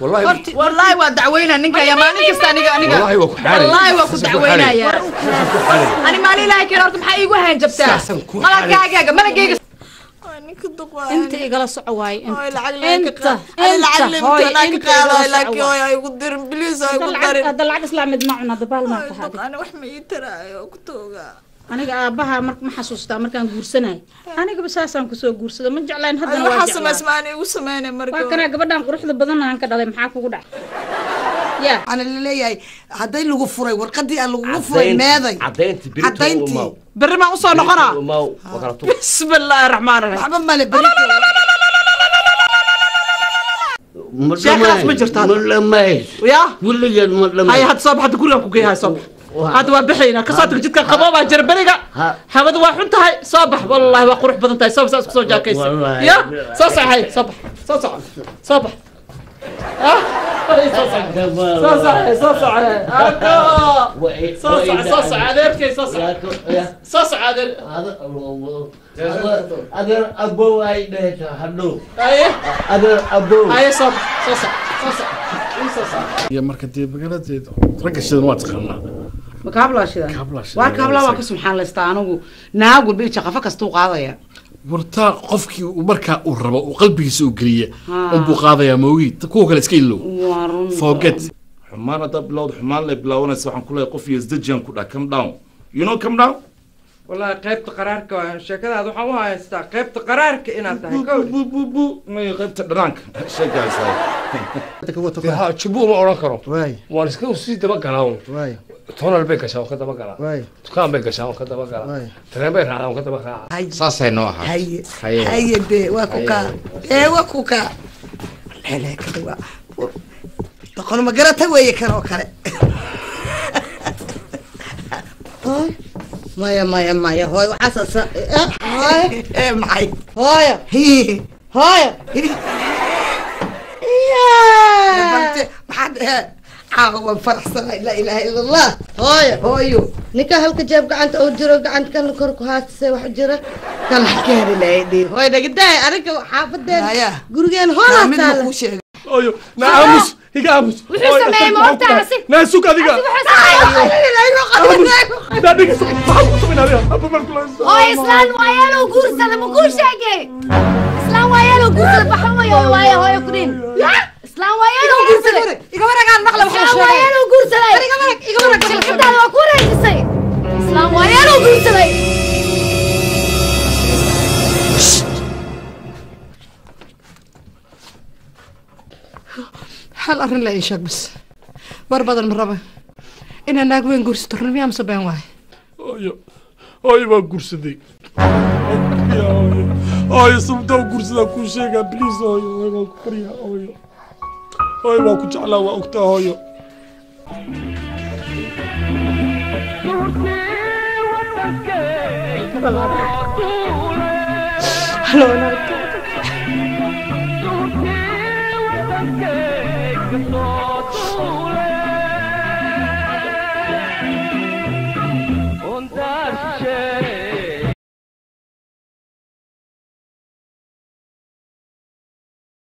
Wallahi Wallaahi waa dacweynaa ninka ya maalin kasta aniga. Wallahi waa ku xaaray. Wallaahi waa ku Saasaan ku xaaray. dacweynayaa. Saasaan ku xaaray. Ani maalin Ilaahay keena horta maxaa iigu hanjabtaa? Saasaan ku xaaray. Malagaaga malagayga. Ninka duq waa Inta igala soco waaye. Hooy, Inta lacag leen ka inta qaad. Ani lacag inta leen hooy inta ka inta qaado, igala soco laakiin waaye. hooy ay igu dirin, please ay igu Hadda lacag darin. Hadda lacag islaamid ma cuna dabaal maa Hooy, tahay. Duq, ani wax ma ii taraayo ku toogaa. Aniga aabbaha marka ma xasuustaa markaan guursanay? Anigaba saasaan kusoo guursada, ma jeclayn Ani haddana waa waxaa jeclaa. samays ma ani igu sameynay marka. Waa kanaa gabadhan quruxda badan aan ka dhalay, maxaa kugu dhacay ya? Waxaana laleeyahay hadday lagu furay warqadii aan lagugu furay meeday. Caddaynti berito. Caddayntii. Umaw. Berri maan usoo noqonaa. Umaw waa kala tug. Bismi illaahi raxmaan raxiim. Waxba male berito. Sheekadaas ma jirto hadda. Ma dhamays. Ya. Weligeed ma Hay dhamays. Hadda soo bax, hadda gurigaan ku geeyahay, soo bax. Hadda waa bixaynaa, kasoo tag jidka qaboobaa jira beriga. Ha. Hawada waa xun tahay, soo bax. Wallaahi waa qurux badan tahay, soo bax, saa isku soo jaakaysa. Wallaahi. Ya soo soco, hay soo bax, soo soco, soo bax. Ah, hay, soo soco, soo soco, soo soco. Ako. Soo soco, soo soco adeerkay, soo soco, soo soco adeer. Adeer abow ay dhehaysaa hadhow. Haye. Adeer abow. Haye, soo bax, soo soco, soo soco, ii soo soco. Iyo marka dee magaalada ragga shidan waa taqaanaa. Ma kaablaa shidan? Kaablaa shidan. Waar kaablaa waa ka subxaanlaystaa anigu, naag walba iyo jaqafo kastuu qaadaya. Wartaa qofkii uu markaa uu rabo uu qalbigiisa uu geliya unbuu qaadayaa, moogi kuwa kale iska ilow. Waa run. Forget. Xumaan haddaa bilowda, xumaan lay bilaabanaysa. Waxaan ku leeyahay qof iyo isdejiyaan ku dhaha, come down, you know, come down. Wallaahi qaybta qaraarka waa sheekadaada, waxaan u haystaa qaybta qaraarka inaad tahay kow. Bu bu bu may qaybta dhanaanka sheekaysaa. Ha, jubu uma odhan karo, waan iska sii daba galaa un. Tonal bay gashaa, waan ka daba galaa. Dukaan bay gashaa, waan ka daba galaa. Tareen bay raacdaa, waan ka daba raacaa. Saasay noo ahayd. Haye haye, dee waa ku kaa ee waa ku kaa leeleekada waa doqon ma garata weeye kan oo kale. Hooy, maya maya maya, hooy waxaas hooy. Ee maxay? Hooyo, hooyo. Barte maxaad ee caawa waan faraxsanahay, laa ilaaha ila allah. Hooyo. Hooyo. Ninka halka jeeb gacanta oo jiro, gacanta kan kor ku haastisay wax jira kan halkeeni lahayd. Hooy dhagidaay, aniga xaafadeen Maya. gurigeen Naa hoolaa mid ma taala. Kuu sheegay. Oyo, na aamus, iga aamus. Wuxuu sameeyey ma ogtahay asi? Naa sug adiga. Asi wuxuu sameeyey. Naa dhegeyso, maxaa ku samayn adiga? Abba marku la Hooy, islaan waayeeloo guursada ma kuu sheegay? Islaan waayeeloo guursada baxa wayo waaye hooyo ku dhin. Islaan waayeeloo guursada. Iga waragaan maqla waxa Islaan sheegay. waayeeloo guursaday. Iga warag, iga warag. Shirkadaada waa ku wareejisay. Islaan waayeeloo guursaday. Hal arrin la ii sheeg bas, war badan ma raba. Inaa naag weyn guursato run miyaa mise been waaye? Hooyo, hooyo, waan guursaday. Hooyo, hooyo, sababtaa u guursadaa kuu sheegaa, please hooyo. Hooyo, waan ku baryaa hooyo. Hooyo, waan ku jeclaa, waa ogtaa hooyo. Halo naagta.